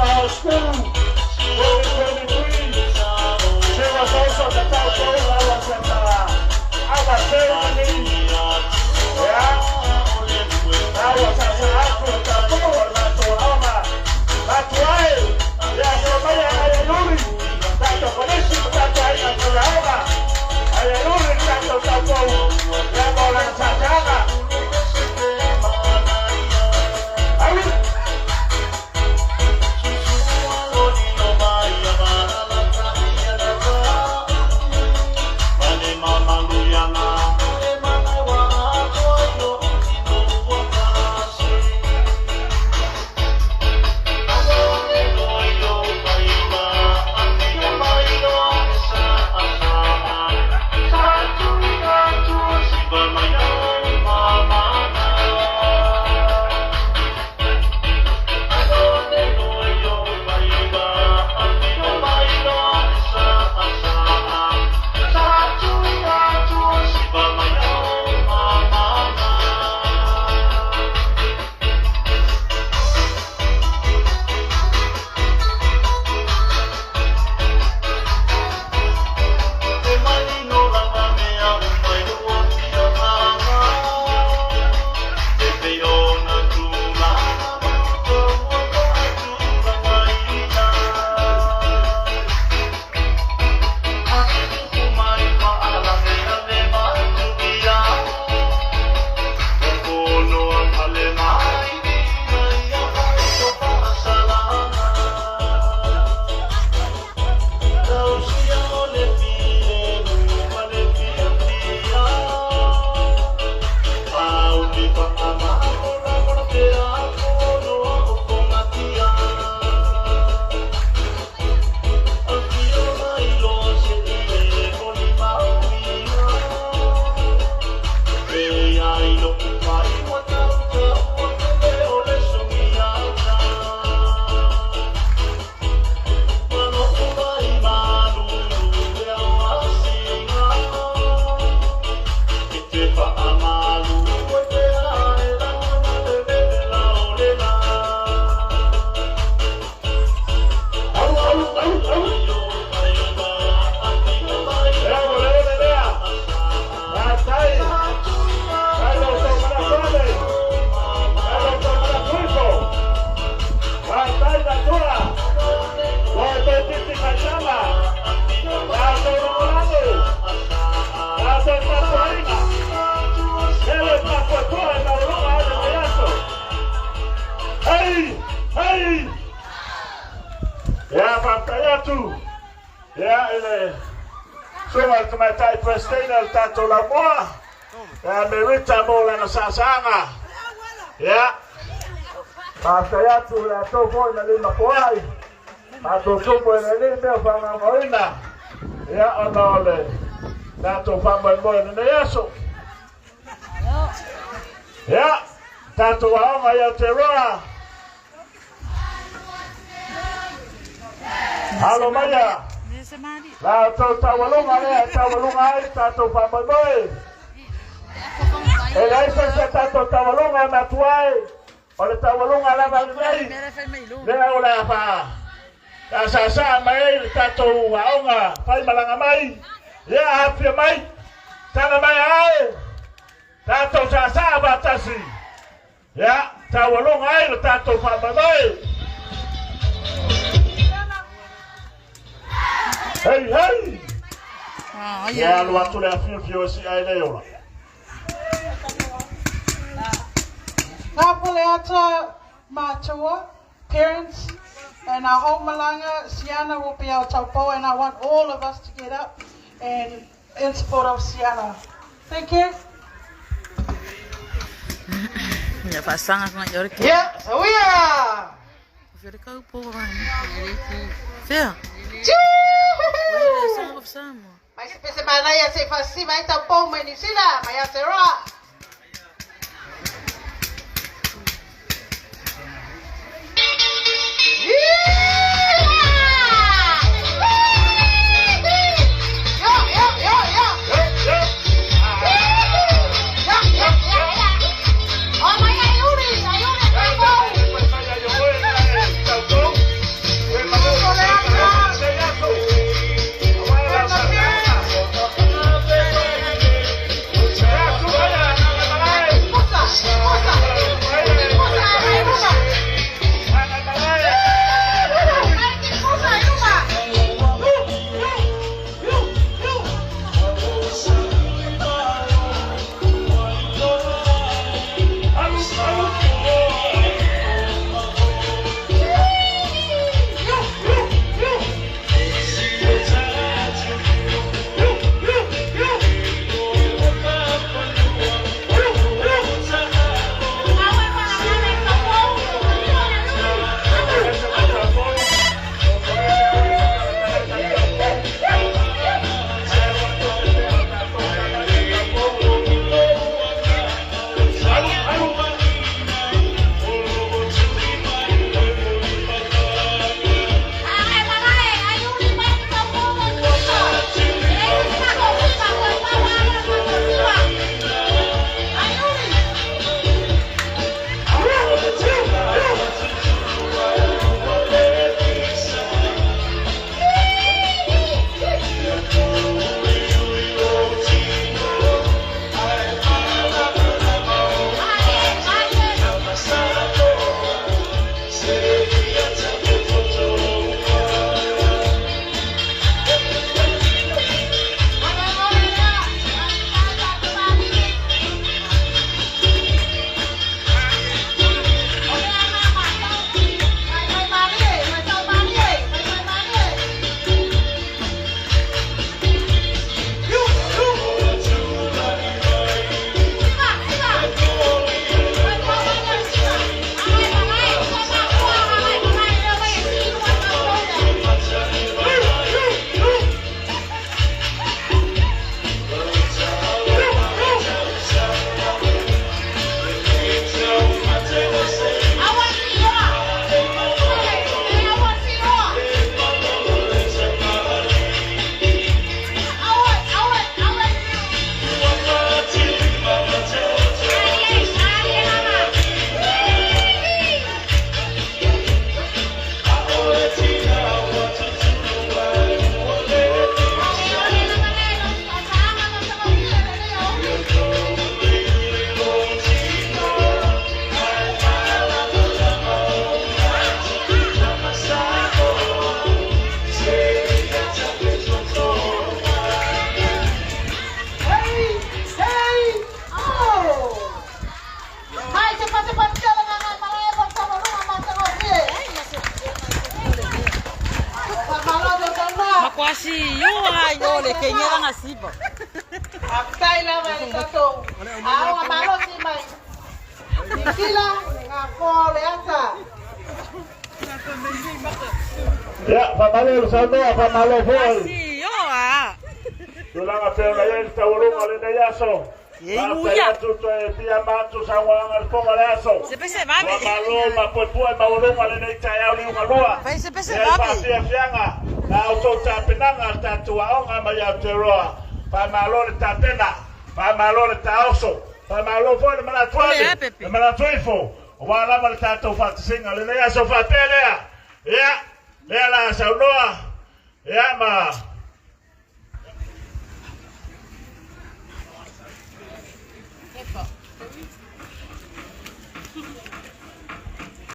our school 2023. She was also the taupou that was at our ceremony. Yeah. That was at atu taupou o le matou aoga matuai. Ia, afio mai Aiaiuli, tatou kolisi ma tatou aiga tauleaoga. Aiaiuli le tatou taupou, ia, mo lana saasaga. Aui. Au, au, au, au. Ea, ua le ole lea. Faafetai. Mai lo outou manatu ane. Mai lo outou manatu ifo. Faafetai Natura. Ua outou titi faitama. La outou lagolago. La outou tapuaiga. Lele faatuatua e maualuga ai lenei aso. Hei! Hei! Ia, faafetai atu. Ia, i le susuga i le tamaitai President o le tatou laumua. Ia, Merita mo lana saasaga. Ia, faafetai atu le atou foi na lima poai. Matou tupu e le alii mea o faamaumauina. Ia, ona o le tatou faamoemoe i lenei aso. Ia, tatou aoga i Aotearoa. Alo maia. La outou taualuga lea e taualuga ai le tatou faamoemoe. E leai se isi a tatou taualuga e matua ai, o le taualuga lava lenei, lea o le a faa saasaa mai ai le tatou aoga faimalaga mai. Ia, afifio mai, taga mai ae, tatou saasaa faatasi. Ia, taualuga ai le tatou faamoemoe. Hei, hei! Ia alu atu le afiofio e si'a e le ola. Ngā Puleata Matua, parents, and our whole Malanga, Siana will be our taupou, and I want all of us to get up and in support of Siana. Thank you. Ia faasaga fanga i ore ke. Ia, sauia! Fea le kau po vai. Fea. Tjoo! Song of Samoa. Mai se pese manaia se fasi mai taupou mai New Zealand, mai Aotearoa. Yo, yo, yo, yo. Yo, yo. Yo, yo, yo, yo. Oh, mai ai uri, ai uri, taupou. Mai ai o oe e taupou. Ngasiva. Faafetai lava i le tatou aoga malosi mai Niu Sila, le gafoa o le ata. Ia, faamalo le saunoa, faamalo foi. Asioa. Tulaga pei ona i ai le taualuga o lenei aso. Ei, Faafetai uia. atu toe piama atu saunoaga le fofoga o le aso. Se pese vave. Ua malo ma puepue maualuga lenei taeao liugalua. Fai se pese Ia i vave. faafiafiaga la outou tapenaga le tatou aoga mai Aotearoa. Faamalo le tapena, faamalo le taoso, faamalo foi le manatu Ole, ane, a, Pepe. le manatu ifo, aua lava le tatou faatasiga lenei aso faapea lea. Ia, lea la saunoa, ia ma